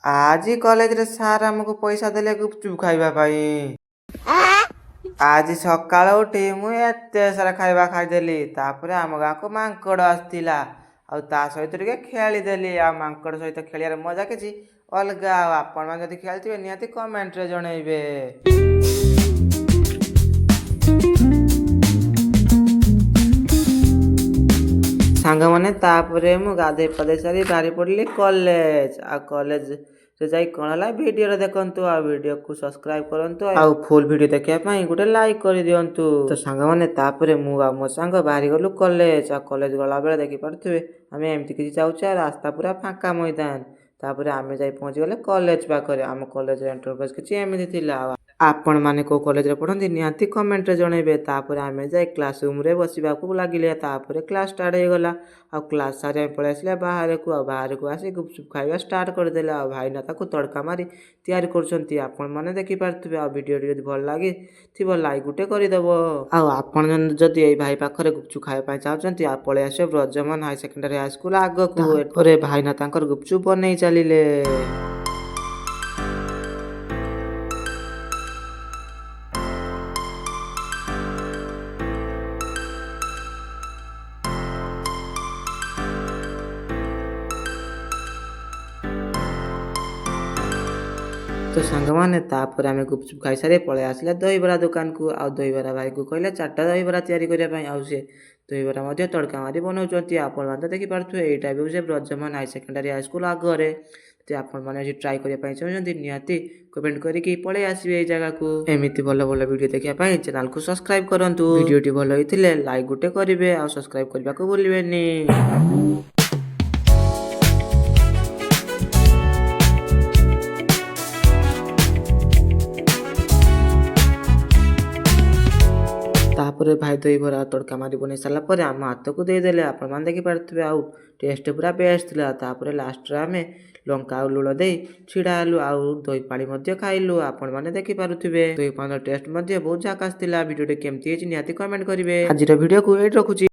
ଆଜି କଲେଜରେ ସାର୍ ଆମକୁ ପଇସା ଦେଲେ ଗୁପଚୁପ ଖାଇବା ପାଇଁ। ଆଜି ସକାଳୁ ଉଠି ମୁଁ ଏତେ ସାରା ଖାଇବା ଖାଇଦେଲି। ତାପରେ ଆମ ଗାଁକୁ ମାଙ୍କଡ଼ ଆସିଥିଲା, ଆଉ ତା ସହିତ ଟିକେ ଖେଳିଦେଲି। ଆଉ ମାଙ୍କଡ଼ ସହିତ ଖେଳିବାର ମଜା କିଛି ଅଲଗା। ଆଉ ଆପଣମାନେ ଯଦି ଖେଳିଥିବେ, ନିହାତି କମେଣ୍ଟରେ ଜଣେଇବେ। ସାଙ୍ଗମାନେ, ତାପରେ ମୁଁ ଗାଧେଇ ପାଧେଇ ସାରି ବାହାରି ପଡ଼ିଲି କଲେଜ। ଆଉ କଲେଜରେ ଯାଇ କ'ଣ ହେଲା, ଭିଡ଼ିଓରେ ଦେଖନ୍ତୁ। ଆଉ ଭିଡ଼ିଓକୁ ସବସ୍କ୍ରାଇବ କରନ୍ତୁ, ଆଉ ଫୁଲ୍ ଭିଡ଼ିଓ ଦେଖିବା ପାଇଁ ଗୋଟେ ଲାଇକ୍ କରିଦିଅନ୍ତୁ। ତ ସାଙ୍ଗମାନେ, ତାପରେ ମୁଁ ଆଉ ମୋ ସାଙ୍ଗ ବାହାରି ଗଲୁ କଲେଜ। ଆଉ କଲେଜ ଗଲାବେଳେ ଦେଖିପାରୁଥିବେ, ଆମେ ଏମିତି କିଛି ଯାଉଛେ ଆଉ ରାସ୍ତା ପୁରା ଫାଙ୍କା ମଇଦାନ। ତାପରେ ଆମେ ଯାଇ ପହଞ୍ଚିଗଲେ କଲେଜ ପାଖରେ। ଆମ କଲେଜର ଏଣ୍ଟରପ୍ରାଇଜ କିଛି ଏମିତି ଥିଲା। ଆଉ ଆପଣମାନେ କେଉଁ କଲେଜରେ ପଢ଼ନ୍ତି, ନିହାତି କମେଣ୍ଟରେ ଜଣେଇବେ। ତାପରେ ଆମେ ଯାଇ କ୍ଲାସ ରୁମ୍ରେ ବସିବାକୁ ଲାଗିଲେ। ତାପରେ କ୍ଲାସ୍ ଷ୍ଟାର୍ଟ ହେଇଗଲା। ଆଉ କ୍ଲାସ୍ ସାରି ଆମେ ପଳେଇ ଆସିଲେ ବାହାରକୁ। ଆଉ ବାହାରକୁ ଆସି ଗୁପଚୁପ ଖାଇବା ଷ୍ଟାର୍ଟ କରିଦେଲେ। ଆଉ ଭାଇନା ତାକୁ ତଡ଼କା ମାରି ତିଆରି କରୁଛନ୍ତି, ଆପଣମାନେ ଦେଖିପାରୁଥିବେ। ଆଉ ଭିଡ଼ିଓଟି ଯଦି ଭଲ ଲାଗିଥିବ, ଲାଇକ୍ ଗୋଟେ କରିଦେବ। ଆଉ ଆପଣ ଯଦି ଏଇ ଭାଇ ପାଖରେ ଗୁପଚୁପ ଖାଇବା ପାଇଁ ଚାହୁଁଛନ୍ତି, ଆଉ ପଳେଇ ଆସିବେ ବ୍ରଜମୋହନ ହାଇ ସେକେଣ୍ଡାରୀ ହାଇସ୍କୁଲ ଆଗକୁ। ପରେ ଭାଇନା ତାଙ୍କର ଗୁପଚୁପ ବନେଇ ଚାଲିଲେ। ତ ସାଙ୍ଗମାନେ, ତାପରେ ଆମେ ଗୁପଚୁପ ଖାଇସାରି ପଳେଇ ଆସିଲେ ଦହିବରା ଦୋକାନକୁ। ଆଉ ଦହିବରା ଭାଇକୁ କହିଲେ ଚାରିଟା ଦହିବରା ତିଆରି କରିବା ପାଇଁ। ଆଉ ସେ ଦହିବରା ମଧ୍ୟ ତଡ଼କା ମାରି ବନାଉଛନ୍ତି, ଆପଣମାନେ ତ ଦେଖିପାରୁଥିବେ। ଏଇଟା ବି ସେ ବ୍ରଜମୋହନ ହାଇ ସେକେଣ୍ଡାରୀ ହାଇସ୍କୁଲ ଆଗରେ। ଯଦି ଆପଣମାନେ ଏଠି ଟ୍ରାଏ କରିବା ପାଇଁ ଚାହୁଁଛନ୍ତି, ନିହାତି କମେଣ୍ଟ କରିକି ପଳେଇ ଆସିବେ ଏଇ ଜାଗାକୁ। ଏମିତି ଭଲ ଭଲ ଭିଡ଼ିଓ ଦେଖିବା ପାଇଁ ଚ୍ୟାନେଲକୁ ସବସ୍କ୍ରାଇବ କରନ୍ତୁ। ଭିଡ଼ିଓଟି ଭଲ ହେଇଥିଲେ ଲାଇକ୍ ଗୋଟେ କରିବେ, ଆଉ ସବସ୍କ୍ରାଇବ କରିବାକୁ ଭୁଲିବେନି। ତାପରେ ଭାଇ ଦହିବରା ତଡ଼କା ମାରି ବନେଇ ସାରିଲା ପରେ ଆମ ହାତକୁ ଦେଇଦେଲେ, ଆପଣମାନେ ଦେଖିପାରୁଥିବେ। ଆଉ ଟେଷ୍ଟ ପୁରା ବେଷ୍ଟ ଥିଲା। ତାପରେ ଲାଷ୍ଟରେ ଆମେ ଲଙ୍କା ଆଉ ଲୁଣ ଦେଇ ଛିଡ଼ା ହେଲୁ, ଆଉ ଦହି ପାଣି ମଧ୍ୟ ଖାଇଲୁ, ଆପଣମାନେ ଦେଖିପାରୁଥିବେ। ଦହି ପାଣିର ଟେଷ୍ଟ ମଧ୍ୟ ବହୁତ ଝାକାସ ଥିଲା। ଭିଡ଼ିଓଟି କେମିତି ହେଇଛି, ନିହାତି କମେଣ୍ଟ କରିବେ। ଆଜିର ଭିଡ଼ିଓକୁ ଏଇଠି ରଖୁଛି।